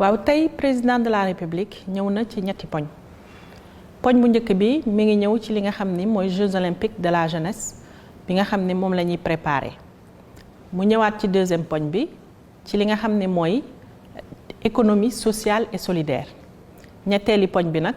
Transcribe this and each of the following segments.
waaw tey président de la république ñëw na ci ñetti poñ bu njëkk bi mi ngi ñëw ci li nga xam ni mooy Jeux olympiques de la jeunesse bi nga xam ne moom la ñuy préparer mu ñëwaat ci deuxième poñ bi ci li nga xam ne mooy économie sociale et solidaire ñetteeli poñ bi nag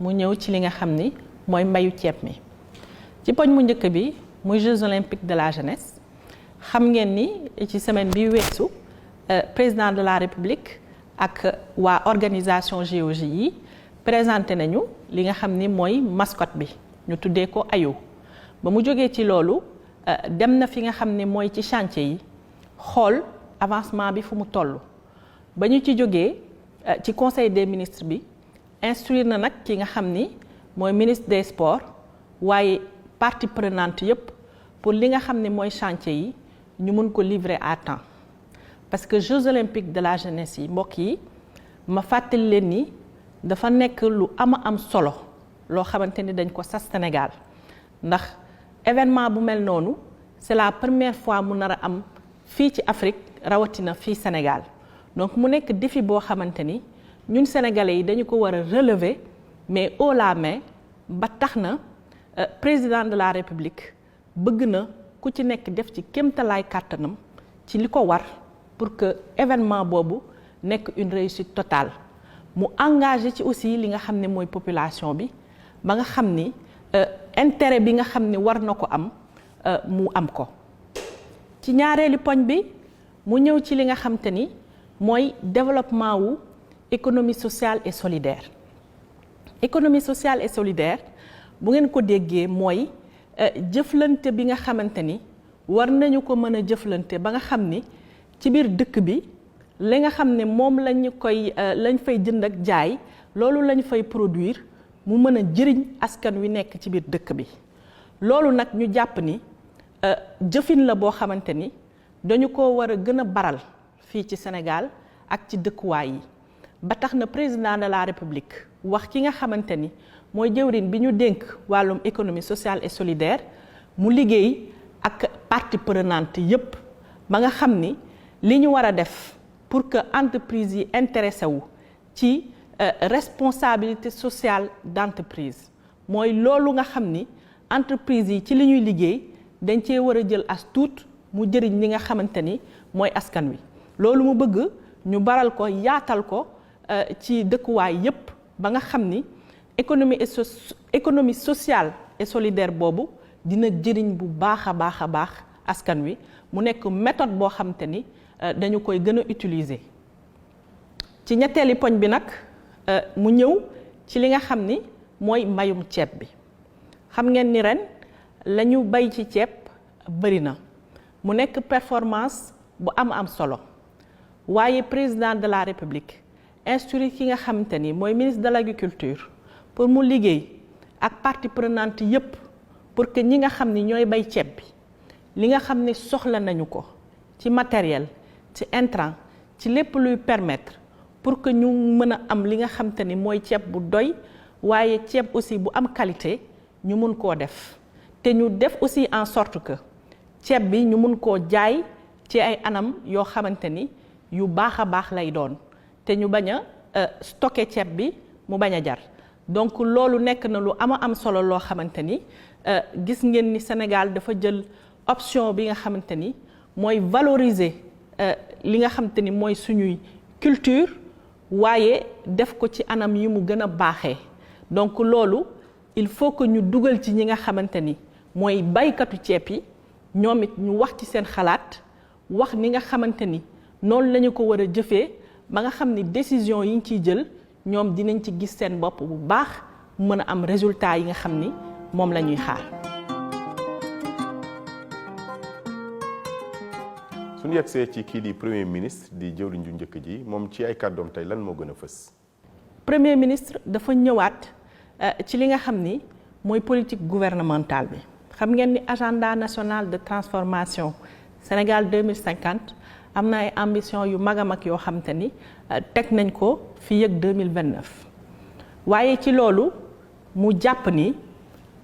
mu ñëw ci li nga xam ni mooy mbayu ceeb mi ci poñ mu njëkk bi muy Jeux olympiques de la jeunesse xam ngeen ni ci semaine bi weesu président de la république ak waa organisation JOJ yi présenté nañu li nga xam ni mooy mascotte bi ñu tuddee ko Ayo ba mu jógee ci loolu dem na fi nga xam ne mooy ci chantier yi xool avancement bi fu mu toll ba ñu ci jógee ci conseil des ministres bi instruire na nag ki nga xam ni mooy ministre des sports waaye partie prenante yépp pour li nga xam ne mooy chantier yi ñu mun ko livrer à temps parce que Jeux olympiques de la jeunesse yi mbokk yi ma fàttali leen ni dafa nekk lu am solo loo xamante ni dañ ko sas Sénégal ndax événement bu mel noonu c'est la première fois mu nar a am fii ci Afrique rawatina fii Sénégal donc mu nekk défi boo xamante ni ñun sénégalais yi dañu ko war a relever mais haut la main ba tax na président de la république bëgg na ku ci nekk def ci kéemtalaay kàttanam ci li ko war pour que événement boobu nekk une réussite totale mu engagé ci aussi li nga xam ne mooy population bi ba nga xam ni intérêt bi nga xam ni war na ko am mu am ko ci ñaareeli poñ bi mu ñëw ci li nga xam te ni mooy développement wu économie sociale et solidaire économie sociale et solidaire bu ngeen ko déggee mooy jëflante bi nga xamante ni war nañu ko mën a jëflante ba nga xam ni ci biir dëkk bi li nga xam ne moom lañ fay jënd ak jaay loolu lañ fay produire mu mën a jëriñ askan wi nekk ci biir dëkk bi loolu nag ñu jàpp ni jëfin la boo xamante ni dañu ko war a gën a baral fii ci Sénégal ak ci dëkkuwaay yi ba tax na président de la République wax ki nga xamante ni mooy jëwriñ bi ñu dénk wàllum économie sociale et solidaire mu liggéey ak parties prenantes yépp ba nga xam ni li ñu war a def pour que entreprise yi intéressé wu ci responsabilité sociale d'entreprise mooy loolu nga xam ni entreprise yi ci li ñuy liggéey dañ cee war a jël as tuut mu jëriñ li nga xamante ni mooy askan wi loolu mu bëgg ñu baral ko yaatal ko ci dëkkuwaay yépp ba nga xam ni économie sociale et solidaire boobu dina jëriñ bu baax a baax askan wi mu nekk méthode boo xamante ni dañu koy gën a utiliser ci ñetteeli poñ bi nag mu ñëw ci li nga xam ni mooy mbayum ceeb bi xam ngeen ni ren la ñu bay ci ceeb bari na mu nekk performance bu am solo waaye président de la république instruire ki nga xamante ni mooy ministre de l'agriculture pour mu liggéey ak parties prenantes yépp pour que ñi nga xam ni ñooy bay ceeb bi li nga xam ni soxla nañu ko ci matériel ci intrant ci lépp luy permettre pour que ñu mën a am li nga xamante ni mooy ceeb bu doy waaye ceeb aussi bu am qualité ñu mun koo def te ñu def aussi en sorte que ceeb bi ñu mun koo jaay ci ay anam yoo xamante ni yu baax a baax lay doon te ñu bañ a stocker ceeb bi mu bañ a jar donc loolu nekk na lu am solo loo xamante ni gis ngeen ni Sénégal dafa jël option bi nga xamante ni mooy valoriser li nga xamante ni mooy suñuy culture waaye def ko ci anam yi mu gën a baaxee donc loolu il faut que ñu dugal ci ñi nga xamante ni mooy baykatu ceeb yi ñoom it ñu wax ci seen xalaat wax ni nga xamante ni noonu lañu ko war a jëfee ba nga xam ni décision yi ñu ciy jël ñoom dinañ ci gis seen bopp bu baax mën a am résultat yi nga xam ni moom la ñuy xaar. suñu yegsee ci kii di premier ministre di jëwriñ ju njëkk ji moom ci ay kàddoom tey lan moo gën a fës. premier ministre dafa ñëwaat ci li nga xam ni mooy politique gouvernementale bi xam ngeen ni agenda national de transformation Sénégal 2050 am na ay ambition yu mag a mag yoo xamante ni teg nañ ko fii ak 2029 waaye ci loolu mu jàpp ni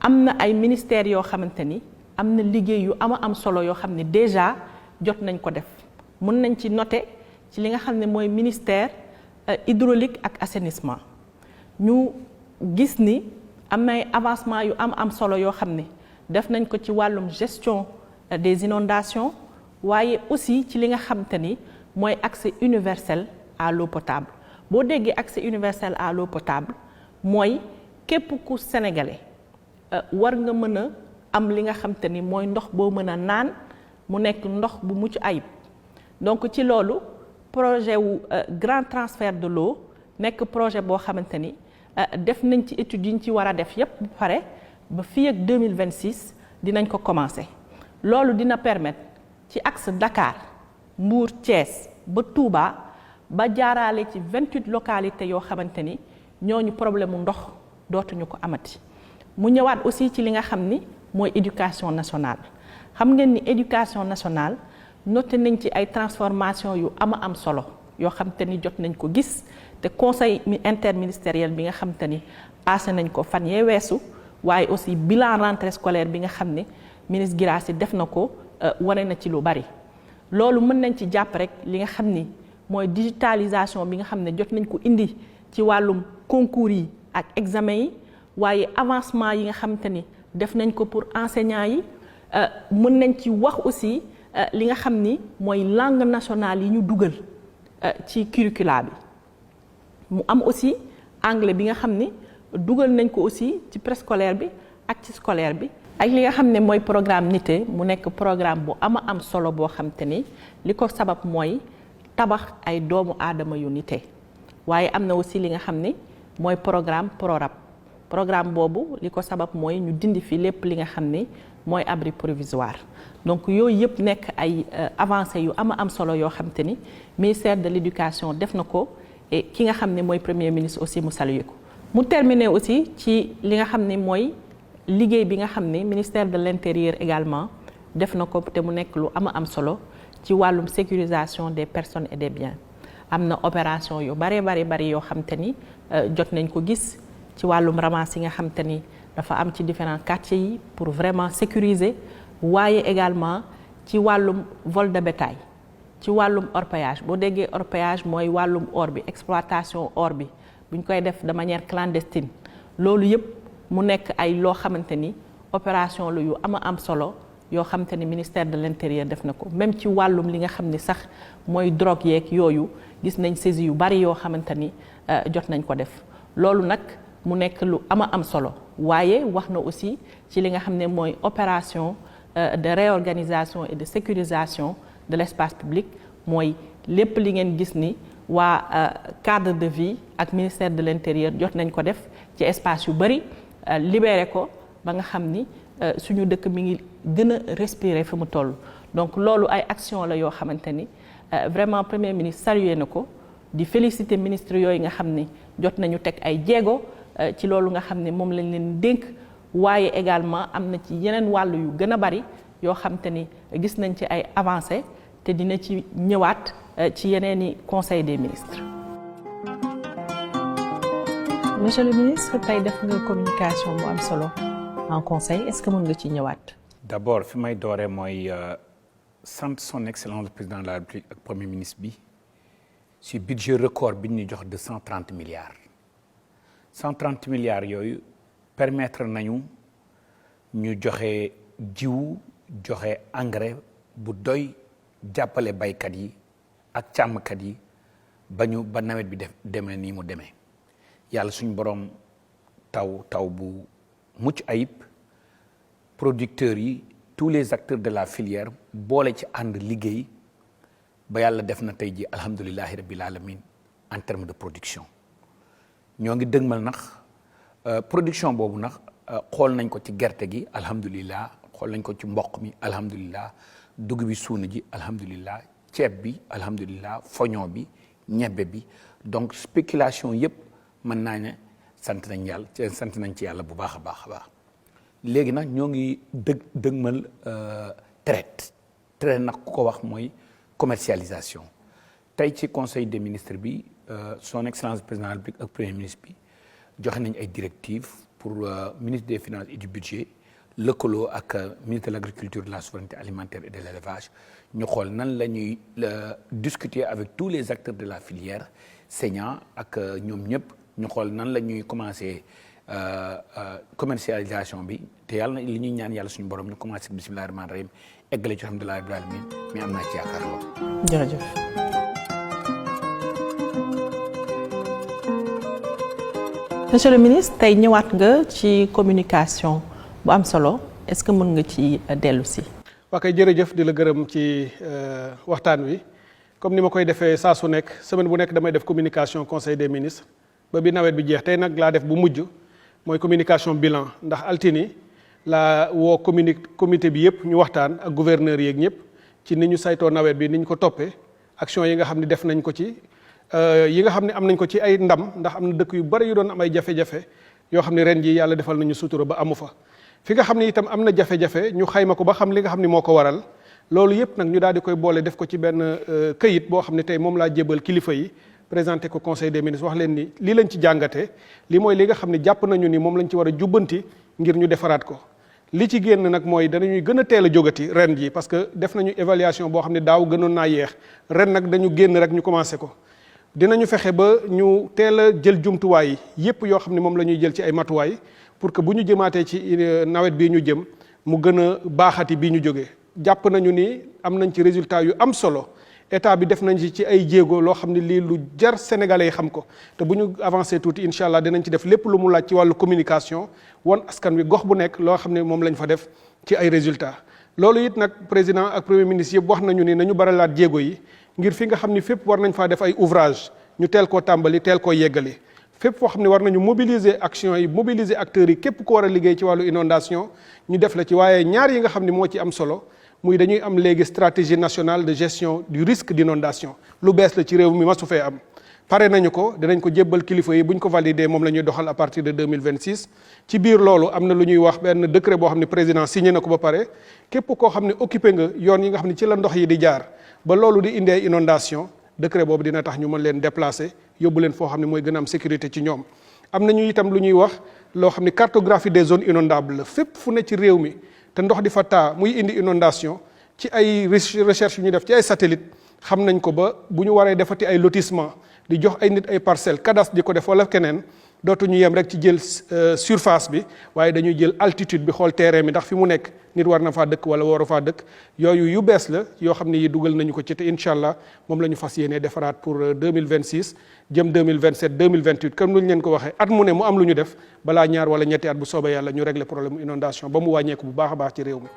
am na ay ministères yoo xamante ni am na liggéey yu am solo yoo xam ne déjà jot nañ ko def mën nañ ci noter ci li nga xam ne mooy ministère hydraulique ak assainissement ñu gis ni am na ay avancement yu am solo yoo xam ne def nañ ko ci wàllum gestion des inondations waaye aussi ci li nga xamante ni mooy accès universel à l'eau potable boo déggee accès universel à l'eau potable mooy képp ku sénégalais war nga mën a am li nga xamante ni mooy ndox boo mën a naan mu nekk ndox bu mucc ayib donc ci loolu projet wu grand transfert de l'eau nekk projet boo xamante ni def nañ ci études yi ñu ci war a def yépp bu pare ba fii ak 2026 dinañ ko commencer loolu dina permettre ci axe Dakar Mbour Thiès ba Touba ba jaaraale ci 28 localités yoo xamante ni ñooñu problème mu ndox dootuñu ko amati mu ñëwaat aussi ci li nga xam ni mooy éducation nationale xam ngeen ni éducation nationale noté nañ ci ay transformation yu am solo yoo xamante ni jot nañ ko gis te conseil interministériel bi nga xamante ni passé nañ ko fan yee weesu waaye aussi bilan rentrée scolaire bi nga xam ne ministre Guirassy def na ko wane na ci lu bari loolu mën nañ ci jàpp rek li nga xam ni mooy digitalisation bi nga xam ne jot nañ ko indi ci wàllum concours yi ak examen yi waaye avancement yi nga xamante ni def nañ ko pour enseignants yi mën nañ ci wax aussi li nga xam ni mooy langue nationale yi ñu dugal ci curricula bi mu am aussi anglais bi nga xam ni dugal nañ ko aussi ci préscolaire bi ak ci scolaire bi ak li nga xam ne mooy programme nité mu nekk programme bu am solo boo xam te ni li ko sabab mooy tabax ay doomu aadama yu nité waaye am na aussi li nga xam ni mooy programme PRORAB programme boobu li ko sabab mooy ñu dindi fi lépp li nga xam ni mooy abri provisoire donc yooyu yëpp nekk ay avancées yu am solo yoo xam te ni ministère de l'éducation def na ko et ki nga xam ne mooy premier ministre aussi mu salué ko mu terminer aussi ci li nga xam ne mooy liggéey bi nga xam ne ministère de l'intérieur également def na ko te mu nekk lu am solo ci wàllum sécurisation des personnes et des biens am na opération yu bari yoo xam te ni jot nañ ko gis ci wàllum ramasse yi nga xam te ni dafa am ci différents quartiers yi pour vraiment sécuriser waaye également ci wàllum vol de bétail ci wàllum orpaillage boo déggee orpaillage mooy wàllum or bi exploitation or bi bu ñu koy def de manière clandestine loolu yëpp mu nekk ay loo xamante ni opération la yu am solo yoo xamante ni ministère de l'intérieur def na ko même ci wàllum li nga xam ni sax mooy drogue yeeg yooyu gis nañ saisie yu bari yoo xamante ni jot nañ ko def loolu nag mu nekk lu am solo waaye wax na aussi ci li nga xam ne mooy opération de réorganisation et de sécurisation de l'espace public mooy lépp li ngeen gis ni waa cadre de vie ak ministère de l'intérieur jot nañ ko def ci espace yu bari libéré ko ba nga xam ni suñu dëkk mi ngi gën a respirer fi mu toll donc loolu ay action la yoo xamante ni vraiment premier ministre salué na ko di féliciter ministre yooyu nga xam ni jot nañu teg ay jéego ci loolu nga xam ne moom lañ leen dénk waaye également am na ci yeneen wàll yu gën a bari yoo xam te ni gis nañ ci ay avancées te dina ci ñëwaat ci yeneeni conseil des ministres. Monsieur le ministre tey def nga communication bu am solo en conseil est-ce que mën nga ci ñëwaat. D'abord fi may dooree mooy sant son excellence le président de la République ak premier ministre bi ci budget record bi ñu jox de 130 milliards. 130 milliards yooyu permettre nañu ñu joxe jiwu joxe engrais bu doy jàppale baykat yi ak càmmkat yi ba nawet bi demee nii mu demee yàlla suñu borom taw bu mucc ayib producteurs yi tous les acteurs de la filière boole ci ànd liggéey ba yàlla def na tey ji alhamdulillahi rabbil alamin en termes de production ñoo ngi dëgmal nax production boobu nax xool nañ ko ci gerte gi alhamdulillah xool nañ ko ci mboq mi alhamdulillah dugub bi suuna ji alhamdulillah ceeb bi alhamdulillah foñon bi ñebbe bi donc spéculation yëpp mën naa ne sant nañ ci yàlla bu baax a baax léegi nag ñoo ngi dëgmal traite nag ku ko wax mooy commercialisation tey ci conseil des ministres bi son excellence président de la République ak premier ministre bi joxe nañ ay directives pour ministre des finances et du budget lëkkaloo ak ministre de l'agriculture de la souveraineté alimentaire et de l'élevage ñu xool nan la ñuy discuter avec tous les acteurs de la filière Sénat ak ñoom ñëpp ñu xool nan la ñuy commencer commercialisation bi te yàlla na li ñuy ñaan yàlla suñu borom ñu commencé bismillahi rahmaani rahim eggale ci alhamdulillahi rabbil alamin mais am naa ci yaakaar lool. jërëjëf. monsieur le ministre tey ñëwaat nga ci communication bu am solo est-ce que mën nga ci dellu si. waa kay jërëjëf di la gërëm ci waxtaan wi comme ni ma koy defee saa su nekk semaine bu nekk damay def communication conseil des ministres ba bi nawet bi jeex tey nag laa def bu mujj mooy communication bilan ndax altini la woo comité bi yëpp ñu waxtaan ak gouverneur yeeg ñëpp ci ni ñu saytoo nawet bi ni ñu ko toppee action yi nga xam ne def nañ ko ci yi nga xam ne am nañ ko ci ay ndam ndax am na dëkk yu bari yu doon am ay jafe-jafe yoo xam ne ren ji yàlla defal nañu sutura ba amu fa fi nga xam ne itam am na jafe-jafe ñu xayma ko ba xam li nga xam ne moo ko waral loolu yëpp nag ñu daal di koy boole def ko ci benn këyit boo xam ne tey moom laa jébal kilifa yi présenté ko conseil des ministres wax leen ni lii lañ ci jàngatee li mooy li nga xam ne jàpp nañu ni moom lañ ci war a jubbanti ngir ñu defaraat ko li ci génn nag mooy danañuy gën a teel a jógati ren ji parce que def nañu évaluation boo xam ne daaw gënoon naa yeex ren nag dañu génn rek ñu commencé ko dinañu fexe ba ñu teel a jël jumtuwaay yépp yoo xam ne moom la ñuy jël ci ay matuwaay pour que bu ñu jëmaatee ci nawet bii ñu jëm mu gën a baaxati bii ñu jógee jàpp nañu ni am nañ ci résultat yu am solo état bi def nañ ci ay jéego loo xam ne lii lu jar sénégalais yi xam ko te bu ñu avancé tuuti incha allah dinañ ci def lépp lu mu laaj ci wàllu communication won askan wi gox bu nekk loo xam ne moom lañ fa def ci ay résultats loolu it nag président ak premier ministre yëpp wax nañu ni nañu baralaat jéego yi ngir fi nga xam ni fépp war nañ faa def ay ouvrage ñu teel koo tàmbali teel koo yeggali fépp foo xam ne war nañu mobiliser action yi mobiliser acteurs yi képp ko war a liggéey ci wàllu inondation ñu def la ci waaye ñaar yi nga xam ne moo ci am solo muy dañuy am léegi stratégie nationale de gestion du risque d'inondation lu bees la ci réew mi masu fee am pare nañu ko dinañ ko jébbal kilifa yi bu ñu ko valider moom la ñuy doxal à partir de 2026 ci biir loolu am na lu ñuy wax benn décret boo xam ne président signé na ko ba pare képp koo xam ne occupé nga yoon yi nga xam ne ci la ndox yi di jaar ba loolu di indi ay inondation décret boobu dina tax ñu mën leen déplacer yóbbu leen foo xam ne mooy gën a am sécurité ci ñoom am nañu itam lu ñuy wax loo xam ne cartographie des zones inondables la fépp fu ne ci réew mi te ndox di fa taa muy indi inondation ci ay recherche yu ñu def ci ay satellite xam nañ ko ba bu ñu waree defati ay lotissement di jox ay nit ay parcelles cadastre di ko def wala keneen dootuñu yem rek ci jël surface bi waaye dañuy jël altitude bi xool terrain bi ndax fi mu nekk nit war na faa dëkk wala waru faa dëkk yooyu yu bees la yoo xam ne yi dugal nañu ko ci te incha allah moom la ñu fas yéenee defaraat pour 2026 jëm 2027 2028 comme lu ñu leen ko waxee at mu ne mu am lu ñu def balaa ñaar wala ñetti at bu soobee yàlla ñu régler problème inondation ba mu wàññeeku bu baax a baax ci réew mi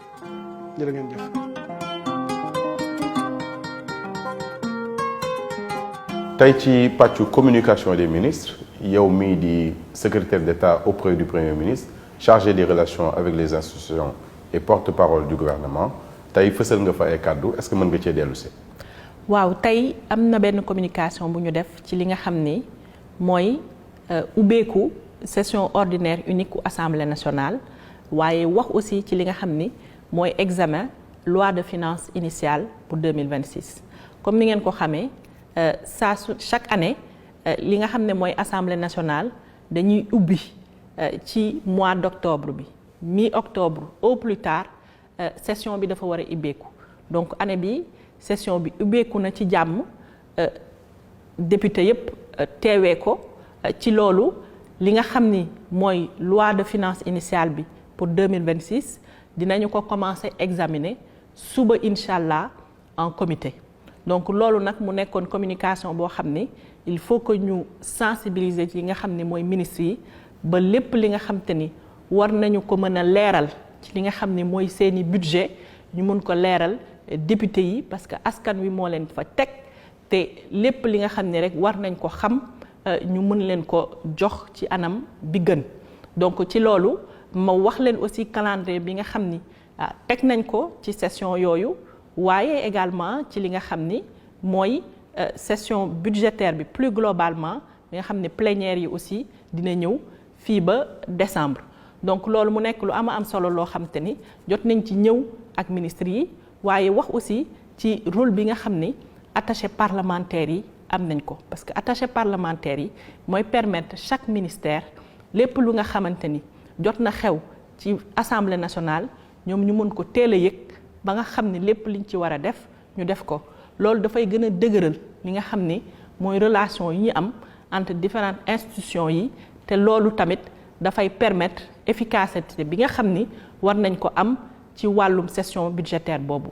jërë ngeen jëf. tey ci pàccu communication des ministres yow mii di secrétaire d'État auprès du Premier ministre chargé des relations avec les institutions et porte-parole du gouvernement tey fësal nga fa ay kàddu est-ce que mën nga cee dellu si. waaw tey am na benn communication bu ñu def ci li nga xam ni mooy ubbeeku session ordinaire unique u Assemblée nationale waaye wax aussi ci li nga xam ni mooy examen loi de finances initiale pour 2026 comme ni ngeen ko xamee chaque année li nga xam ne mooy Assemblée nationale dañuy ubbi ci mois d'octobre bi mi-octobre au plus tard session bi dafa war a ubbeeku donc année bi session bi ubbeeku na ci jàmm député yépp teewee ko ci loolu li nga xam ni mooy loi de finances initiale bi pour 2026 dinañu ko commencer examiner suba incha allah en comité donc loolu nag mu nekkoon communication boo xam ni il faut que ñu sensibiliser ci li nga xam ni mooy ministres yi ba lépp li nga xam te ni war nañu ko mën a leeral ci li nga xam ni mooy seeni budget ñu mën ko leeral député yi parce que askan wi moo leen fa teg te lépp li nga xam ni rek war nañ ko xam ñu mën leen ko jox ci anam bi gën donc ci loolu ma wax leen aussi calendrier bi nga xam ni teg nañ ko ci session yooyu waaye également ci li nga xam ni mooy session budgétaire bi plus globalement bi nga xam ne plénière yi aussi dina ñëw fii ba décembre donc loolu mu nekk lu am solo loo xam te ni jot nañ ci ñëw ak ministres yi waaye wax aussi ci rôle bi nga xam ni attaché parlementaires yi am nañ ko parce que attaché parlementaires yi mooy permettre chaque ministère lépp lu nga xamante ni jot na xew ci Assemblée nationale ñoom ñu mën ko teel a yëg ba nga xam ni lépp liñ ci war a def ñu def ko loolu dafay gën a dëgëral li nga xam ni mooy relation yi ñu am entre différentes institutions yi te loolu tamit dafay permettre efficacité bi nga xam ni war nañ ko am ci wàllum session budgétaire boobu.